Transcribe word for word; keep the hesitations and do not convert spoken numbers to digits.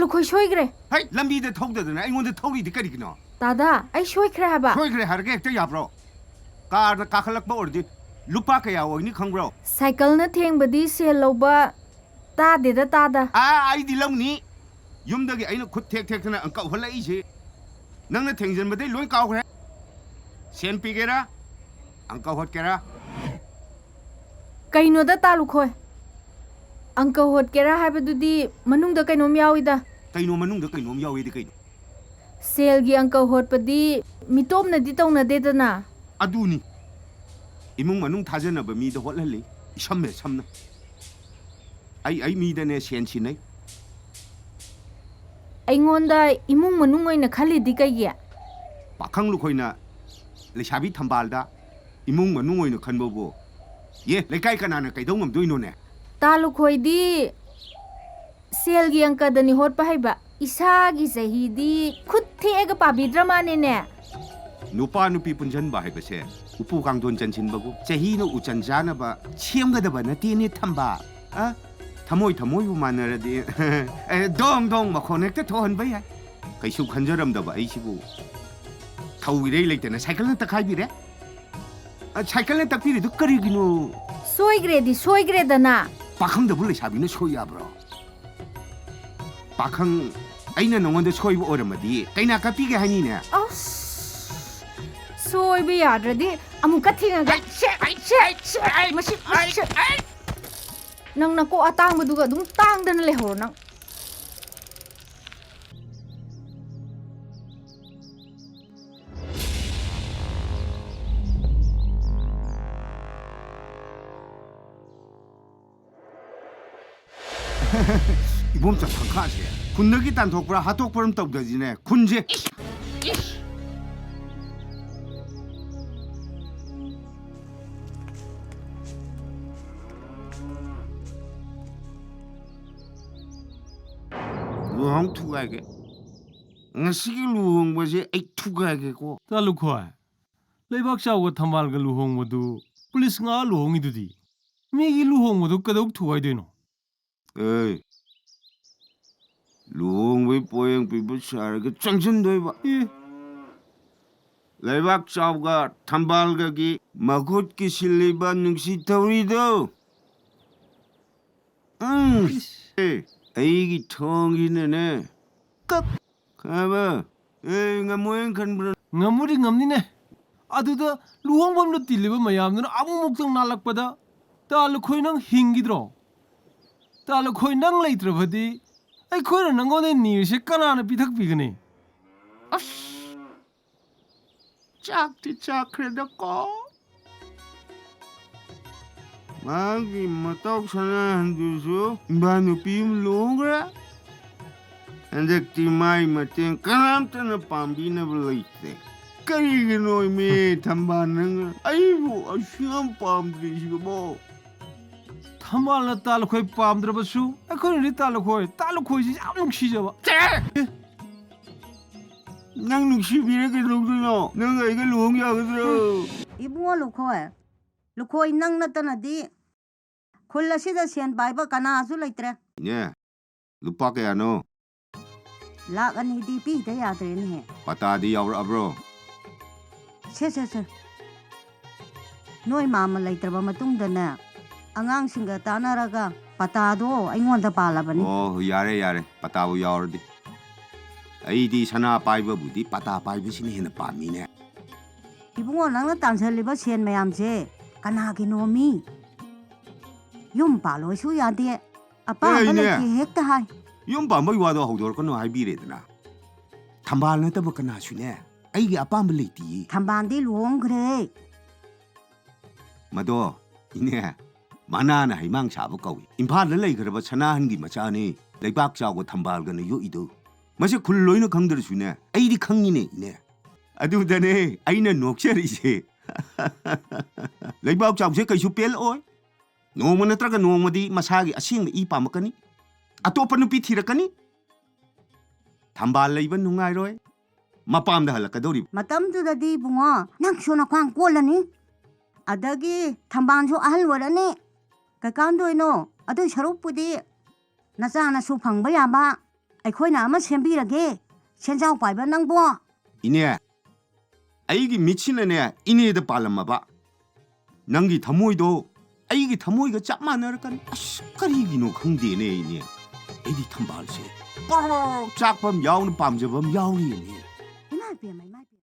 ꯑꯩꯈꯣꯏ ꯁꯣꯏꯈ꯭ꯔꯦ꯫ ꯍꯩ, ꯂꯝꯕꯤꯗ ꯊꯧꯗꯗꯅ ꯑꯩꯉꯣꯟꯗ ꯊꯧꯔꯤꯗꯤ ꯀꯔꯤꯒꯤꯅꯣ? ꯇꯥꯗꯥ, ꯑꯩ ꯁꯣꯏꯈ꯭ꯔꯦ ꯍꯥꯏꯕ꯫ ꯁꯣꯏꯈ꯭ꯔꯦ ꯍꯥꯏꯔꯒ ꯍꯦꯛꯇ ꯌꯥꯕ꯭ꯔꯣ? ꯀꯥꯔꯅ ꯀꯥꯈꯠꯂꯛꯄ ꯑꯣꯏꯔꯗꯤ ꯂꯨꯄꯥ ꯀꯌꯥ ꯑꯣꯏꯅꯤ ꯈꯪꯕ꯭ꯔꯣ? ꯁꯥꯏꯀꯜꯅ ꯊꯦꯡꯕꯗꯤ ꯁꯦꯜ ꯂꯧꯕ ꯇꯥꯗꯦꯗ, ꯇꯥꯗꯥ꯫ ꯑꯥ, ꯑꯩꯗꯤ ꯂꯧꯅꯤ꯫ ꯌꯨꯝꯗꯒꯤ ꯑꯩꯅ ꯈꯨꯠ ꯊꯦꯛ ꯊꯦꯛꯇꯅ ꯑꯪꯀ ꯍꯣꯠꯂꯛꯏꯁꯦ ꯅꯪꯅ ꯊꯦꯡꯖꯤꯟꯕꯗꯩ ꯂꯣꯏ ꯀꯥꯎꯈ꯭ꯔꯦ꯫ ꯁꯦꯟ ꯄꯤꯒꯦꯔꯥ? ꯑꯪꯀ ꯍꯣꯠꯀꯦꯔꯥ? ꯀꯩꯅꯣꯗ, ꯇꯥ ꯂꯨꯈꯣꯏ? ꯑꯪꯀ ꯍꯣꯠꯀꯦꯔꯥ ꯍꯥꯏꯕꯗꯨꯗꯤ ꯃꯅꯨꯡꯗ ꯀꯩꯅꯣꯝ ꯌꯥꯎꯏꯗ꯫ ꯀꯩꯅꯣ ꯃꯅꯨꯡꯗ ꯀꯩꯅꯣꯝ ꯌꯥꯎꯏꯗꯤ ꯀꯩꯅꯣ? ꯁꯦꯜꯒꯤ ꯑꯪꯀ ꯍꯣꯠꯄꯗꯤ ꯃꯤꯇꯣꯞꯅꯗꯤ ꯇꯧꯅꯗꯦꯗꯅ꯫ ꯑꯗꯨꯅꯤ꯫ ꯏꯃꯨꯡ ꯃꯅꯨꯡ ꯊꯥꯖꯅꯕ ꯃꯤꯗ ꯍꯣꯠꯍꯜꯂꯤ, ꯏꯁꯝ ꯍꯦꯛ ꯁꯝꯅ꯫ ꯑꯩ ꯑꯩ ꯃꯤꯗꯅꯦ ꯁꯦꯟ ꯁꯤꯟꯅꯩ꯫ ꯑꯩꯉꯣꯟꯗ ꯏꯃꯨꯡ ꯃꯅꯨꯡ ꯑꯣꯏꯅ ꯈꯜꯂꯤꯗꯤ ꯀꯩꯒꯤ? ꯄꯥꯈꯪ ꯂꯨꯈꯣꯏꯅ ꯂꯩꯁꯥꯕꯤ ꯊꯝꯕꯥꯜꯗ ꯏꯃꯨꯡ ꯃꯅꯨꯡ ꯑꯣꯏꯅ ꯈꯟꯕꯕꯨ, ꯑꯦ, ꯂꯩꯀꯥꯏ ꯀꯅꯥꯅ ꯀꯩꯗꯧ ꯉꯝꯗꯣꯏꯅꯣꯅꯦ? ꯇꯥ ꯂꯨꯈꯣꯏꯗꯤ ꯁꯦꯜꯒꯤ ꯑꯪꯀꯗꯅꯤ ꯍꯣꯠꯄ ꯍꯩꯕ, ꯏꯁꯥꯒꯤ ꯆꯍꯤꯗꯤ ꯈꯨꯠ ꯊꯦꯛꯑꯒ ꯄꯥꯕꯤꯗ꯭ꯔ ꯃꯥꯅꯦꯅꯦ꯫ ꯅꯨꯄꯥ ꯅꯨꯄꯤ ꯄꯨꯟꯁꯤꯟꯕ ꯍꯥꯏꯕꯁꯦ ꯎꯄꯨ ꯀꯥꯡꯊꯣꯟ ꯆꯟꯁꯤꯟꯕꯒꯨꯝ, ꯆꯍꯤꯅ ꯎꯆꯟ ꯆꯥꯅꯕ ꯁꯦꯝꯒꯗꯕ ꯅꯠꯇꯦꯅꯦ, ꯊꯝꯕꯥꯜ꯫ ꯑ? ꯊꯃꯣꯏ ꯊꯃꯣꯏꯕꯨ ꯃꯥꯟꯅꯔꯗꯤ ꯑꯦ, ꯗꯣꯡ ꯗꯣꯡ ꯃꯈꯣꯟ ꯍꯦꯛꯇ ꯊꯣꯛꯍꯟꯕ ꯌꯥꯏ꯫ ꯀꯩꯁꯨ ꯈꯟꯖꯔꯝꯗꯕ ꯑꯩꯁꯤꯕꯨ ꯊꯧ ꯏꯔꯩ ꯂꯩꯇꯅ ꯁꯥꯏꯀꯜꯅ ꯇꯛꯈꯥꯏꯕꯤꯔꯦ꯫ ꯑ, ꯁꯥꯏꯀꯜꯅ ꯇꯛꯄꯤꯔꯤꯗꯨ ꯀꯔꯤꯒꯤꯅꯣ? ꯁꯣꯏꯈ꯭ꯔꯦꯗꯤ ꯁꯣꯏꯈ꯭ꯔꯦꯗꯅ꯫ ꯄꯥꯈꯪꯗꯕꯨ ꯂꯩꯁꯥꯕꯤꯅ ꯁꯣꯏ ꯌꯥꯕ꯭ꯔꯣ? ꯄꯥꯈꯪ, ꯑꯩꯅ ꯅꯉꯣꯟꯗ ꯁꯣꯏꯕ ꯑꯣꯏꯔꯝꯃꯗꯤ ꯀꯩꯅꯥ ꯀꯠꯄꯤꯒꯦ ꯍꯥꯏꯅꯤꯅꯦ꯫ ꯑꯁ, ꯁꯣꯏꯕ ꯌꯥꯗ꯭ꯔꯗꯤ ꯑꯃꯨꯛꯀ ꯊꯦꯡꯉꯒ ꯁꯦ, ꯁꯦ, ꯁꯦ, ꯃꯁꯤ, ꯃꯁꯤ, ꯅꯪ ꯅꯀꯣꯛ ꯑꯇꯥꯡꯕꯗꯨꯒ ꯑꯗꯨꯝ ꯇꯥꯡꯗꯅ ꯂꯩꯍꯧꯔꯣ ꯅꯪ꯫ ꯏꯕꯣꯝꯆꯥ ꯁꯪꯈꯥꯁꯦ ꯈꯨꯟꯗꯒꯤ ꯇꯥꯟꯊꯣꯛꯄ꯭ꯔꯥ ꯍꯥꯠꯇꯣꯛꯄ꯭ꯔꯥ ꯑꯃ ꯇꯧꯗꯁꯤꯅꯦ ꯈꯨꯟꯁꯦ꯫ ꯂꯨꯍꯣꯡ ꯊꯨꯒꯥꯏꯒꯦ꯫ ꯉꯁꯤꯒꯤ ꯂꯨꯍꯣꯡꯕꯁꯦ ꯑꯩ ꯊꯨꯒꯥꯏꯒꯦꯀꯣ꯫ ꯇꯥꯂꯨꯈꯣꯏ, ꯂꯩꯕꯥꯛ ꯆꯥꯎꯕ ꯊꯝꯕꯥꯜꯒ ꯂꯨꯍꯣꯡꯕꯗꯨ ꯄꯨꯂꯤꯁ ꯉꯥꯛꯑ ꯂꯨꯍꯣꯡꯉꯤꯗꯨꯗꯤ꯫ ꯃꯤꯒꯤ ꯂꯨꯍꯣꯡꯕꯗꯨ ꯀꯩꯗꯧ ꯊꯨꯒꯥꯏꯗꯣꯏꯅꯣ? ꯑꯦ, ꯂꯨꯍꯣꯡꯕꯩ ꯄꯣꯌꯦꯡ ꯄꯤꯕ ꯁꯥꯔꯒ ꯆꯪꯁꯤꯟꯗꯣꯏꯕ꯫ ꯏ꯫ ꯂꯩꯕꯥꯛ ꯆꯥꯎꯒ ꯊꯝꯕꯥꯜꯒꯒꯤ ꯃꯈꯨꯠꯀꯤ ꯁꯤꯜꯂꯤꯕ ꯅꯨꯡꯁꯤ ꯊꯧꯔꯤꯗꯣ꯫ ꯎꯝ꯫ ꯏꯁ꯫ ꯑꯦ, ꯑꯩꯒꯤ ꯊꯣꯡꯁꯤꯅꯅꯦ꯫ ꯀꯛ꯫ ꯈꯪꯉꯕ? ꯑꯦ, ꯉꯝꯃꯣꯏꯅ ꯈꯟꯕ꯭ꯔꯣ? ꯉꯝꯕꯨꯗꯤ ꯉꯝꯅꯤꯅꯦ꯫ ꯑꯗꯨꯗ ꯂꯨꯍꯣꯡꯐꯝꯗ ꯇꯤꯜꯂꯤꯕ ꯃꯌꯥꯝꯗꯨꯅ ꯑꯃꯨꯛꯃꯨꯛꯇꯪ ꯅꯥꯜꯂꯛꯄꯗ, "ꯇꯥ ꯂꯨꯈꯣꯏ, ꯅꯪ ꯍꯤꯡꯈꯤꯗ꯭ꯔꯣ? ꯇꯥ ꯂꯨꯈꯣꯏ, ꯅꯪ ꯂꯩꯇ꯭ꯔꯕꯗꯤ ꯑꯩꯈꯣꯏꯅ ꯅꯪꯉꯣꯟꯗ ꯅꯤꯔꯤꯁꯦ ꯀꯅꯥꯅ ꯄꯤꯊꯛꯄꯤꯒꯅꯤ?" ꯑꯁ! ꯆꯥꯛꯇꯤ ꯆꯥꯛꯈ꯭ꯔꯦꯗꯀꯣ꯫ ꯃꯥꯒꯤ ꯃꯇꯥꯎ ꯁꯅꯥꯍꯟꯗꯨꯁꯨ ꯏꯝꯐꯥꯜ ꯅꯨꯄꯤ ꯑꯃ ꯂꯨꯍꯣꯡꯈ꯭ꯔꯦ꯫ ꯍꯟꯗꯛꯇꯤ ꯃꯥꯏ ꯃꯇꯦꯡ ꯀꯅꯥꯝꯇꯅ ꯄꯥꯡꯕꯤꯅꯕ ꯂꯩꯇ꯭ꯔꯦ꯫ ꯀꯔꯤꯒꯤꯅꯣ ꯏꯃꯦ ꯊꯝꯕꯥꯜ, ꯅꯪ ꯑꯩꯕꯨ ꯑꯁꯨꯛ ꯌꯥꯝ ꯄꯥꯝꯗ꯭ꯔꯤꯁꯤꯕꯣ? ꯊꯝꯕꯥꯜꯅ ꯇꯥ ꯂꯨꯈꯣꯏ ꯄꯥꯝꯗ꯭ꯔꯕꯁꯨ ꯑꯩꯈꯣꯏꯅꯗꯤ ꯇꯥ ꯂꯨꯈꯣꯏ, ꯇꯥ ꯂꯨꯈꯣꯏꯁꯤ ꯌꯥꯝ ꯅꯨꯡꯁꯤꯖꯕ꯫ ꯅꯪ ꯅꯨꯡꯁꯤꯕꯤꯔ ꯀꯩꯗꯧꯗꯣꯏꯅꯣ? ꯅꯪ ꯑꯩꯒ ꯂꯨꯍꯣꯡ ꯌꯥꯒꯗ꯭ꯔꯣ? ꯏꯕꯨꯡꯉꯣ ꯂꯨꯈꯣꯏ, ꯂꯨꯈꯣꯏ ꯅꯪ ꯅꯠꯇꯅꯗꯤ ꯈꯨꯜ ꯑꯁꯤꯗ ꯁꯦꯟ ꯄꯥꯏꯕ ꯀꯅꯥꯁꯨ ꯂꯩꯇ꯭ꯔꯦ꯫ ꯏꯅꯦ, ꯂꯨꯄꯥ ꯀꯌꯥꯅꯣ? ꯂꯥꯛ ꯑꯅꯤꯗꯤ ꯄꯤꯗ ꯌꯥꯗ꯭ꯔꯦꯅꯦꯍꯦ꯫ ꯄꯇꯥꯗꯤ ꯌꯥꯎꯔꯛꯑꯕ꯭ꯔꯣ? ꯁꯦ, ꯁꯦ, ꯁꯦ꯫ ꯅꯣꯏ ꯃꯥꯃ ꯂꯩꯇ꯭ꯔꯕ ꯃꯇꯨꯡꯗꯅꯦ, ꯑꯉꯥꯡꯁꯤꯡꯒ ꯇꯥꯟꯅꯔꯒ ꯄꯇꯥꯗꯣ ꯑꯩꯉꯣꯟꯗ ꯄꯥꯜꯂꯕꯅꯤ꯫ ꯑꯣ, ꯌꯥꯔꯦ, ꯌꯥꯔꯦ꯫ ꯄꯇꯥꯕꯨ ꯌꯥꯎꯔꯗꯤ꯫ ꯑꯩꯗꯤ ꯁꯅꯥ ꯄꯥꯏꯕꯕꯨꯗꯤ ꯄꯇꯥ ꯄꯥꯏꯕꯁꯤꯅ ꯍꯦꯟꯅ ꯄꯥꯝꯃꯤꯅꯦ꯫ ꯏꯕꯨꯡꯉꯣ, ꯅꯪꯅ ꯇꯥꯟꯁꯤꯜꯂꯤꯕ ꯁꯦꯟ ꯃꯌꯥꯝꯁꯦ ꯀꯅꯥꯒꯤꯅꯣꯃꯤ? ꯌꯨꯝ ꯄꯥꯜꯂꯣꯏꯁꯨ ꯌꯥꯗꯦ, ꯑꯄꯥꯝꯕ ꯑꯦ, ꯏꯅꯦ꯫ ꯂꯩꯇꯦ ꯍꯦꯛꯇ ꯍꯥꯏ꯫ ꯌꯨꯝ ꯄꯥꯟꯕꯒꯤ ꯋꯥꯗꯣ ꯍꯧꯗꯣꯔꯛꯀꯅꯨ ꯍꯥꯏꯕꯤꯔꯦꯗꯅ꯫ ꯊꯝꯕꯥꯜ ꯅꯠꯇꯕ ꯀꯅꯥꯁꯨꯅꯦ ꯑꯩꯒꯤ ꯑꯄꯥꯝꯕ ꯂꯩꯇꯤꯌꯦ꯫ ꯊꯝꯕꯥꯜꯗꯤ ꯂꯨꯍꯣꯡꯈ꯭ꯔꯦ꯫ ꯃꯗꯣ, ꯏꯅꯦ, ꯃꯅꯥꯅ ꯍꯩꯃꯥꯡ ꯁꯥꯕ ꯀꯧꯏ꯫ ꯏꯝꯐꯥꯜꯗ ꯂꯩꯈ꯭ꯔꯕ ꯁꯅꯥꯍꯟꯒꯤ ꯃꯆꯥꯅꯤ꯫ ꯂꯩꯕꯥꯛ ꯆꯥꯎꯕ ꯊꯝꯕꯥꯜꯒꯅ ꯌꯣꯛꯏꯗꯣ꯫ ꯃꯁꯤ ꯈꯨꯜ ꯂꯣꯏꯅ ꯈꯪꯗ꯭ꯔꯁꯨꯅꯦ, ꯑꯩꯗꯤ ꯈꯪꯉꯤꯅꯦ, ꯏꯅꯦ꯫ ꯑꯗꯨꯗꯅꯦ ꯑꯩꯅ ꯅꯣꯛꯆꯔꯤꯁꯦ꯫ ꯂꯩꯕꯥꯛ ꯆꯥꯎꯁꯦ ꯀꯩꯁꯨ ꯄꯦꯜꯂꯛꯑꯣꯏ꯫ ꯅꯣꯡꯃ ꯅꯠꯇ꯭ꯔꯒ ꯅꯣꯡꯃꯗꯤ ꯃꯁꯥꯒꯤ ꯑꯁꯦꯡꯕ ꯏ ꯄꯥꯝꯃꯛꯀꯅꯤ꯫ ꯑꯇꯣꯞꯄ ꯅꯨꯄꯤ ꯊꯤꯔꯛꯀꯅꯤ꯫ ꯊꯝꯕꯥꯜ ꯂꯩꯕ ꯅꯨꯡꯉꯥꯏꯔꯣꯏ꯫ ꯃꯄꯥꯝꯗ ꯍꯜꯂꯛꯀꯗꯧꯔꯤꯕ꯫ ꯃꯇꯝꯗꯨꯗꯗꯤ ꯏꯕꯨꯡꯉꯣ, ꯅꯪꯁꯨ ꯅꯈ꯭ꯋꯥꯡ ꯀꯣꯜꯂꯅꯤ꯫ ꯑꯗꯒꯤ ꯊꯝꯕꯥꯜꯁꯨ ꯑꯍꯜ ꯑꯣꯏꯔꯅꯤ꯫ ꯀꯩꯀꯥꯟꯗꯣꯏꯅꯣ? ꯑꯗꯨꯏ ꯁꯔꯨꯛꯄꯨꯗꯤ ꯅꯆꯥꯅꯁꯨ ꯐꯪꯕ ꯌꯥꯕ, ꯑꯩꯈꯣꯏꯅ ꯑꯃ ꯁꯦꯝꯕꯤꯔꯒꯦ, ꯁꯦꯟꯖꯥꯎ ꯄꯥꯏꯕ ꯅꯪꯕꯣ꯫ ꯏꯅꯦ, ꯑꯩꯒꯤ ꯃꯤꯠꯁꯤꯅꯅꯦ ꯏꯅꯦꯗ ꯄꯥꯜꯂꯝꯃꯕ, ꯅꯪꯒꯤ ꯊꯃꯣꯏꯗꯣ ꯑꯩꯒꯤ ꯊꯃꯣꯏꯒ ꯆꯞ ꯃꯥꯟꯅꯔꯛꯀꯅꯤ꯫ ꯑꯁ, ꯀꯔꯤꯒꯤꯅꯣ ꯈꯪꯗꯦꯅꯦ ꯏꯅꯦ, ꯑꯩꯗꯤ ꯊꯝꯕꯥꯜꯁꯦ ꯄ꯭ꯔꯣꯛ ꯆꯥꯛꯄ ꯑꯃ ꯌꯥꯎꯅ ꯄꯥꯝꯖꯕ ꯑꯃ ꯌꯥꯎꯔꯤꯅꯦ꯫ ꯏꯃꯥ ꯏꯕꯦꯝꯃ,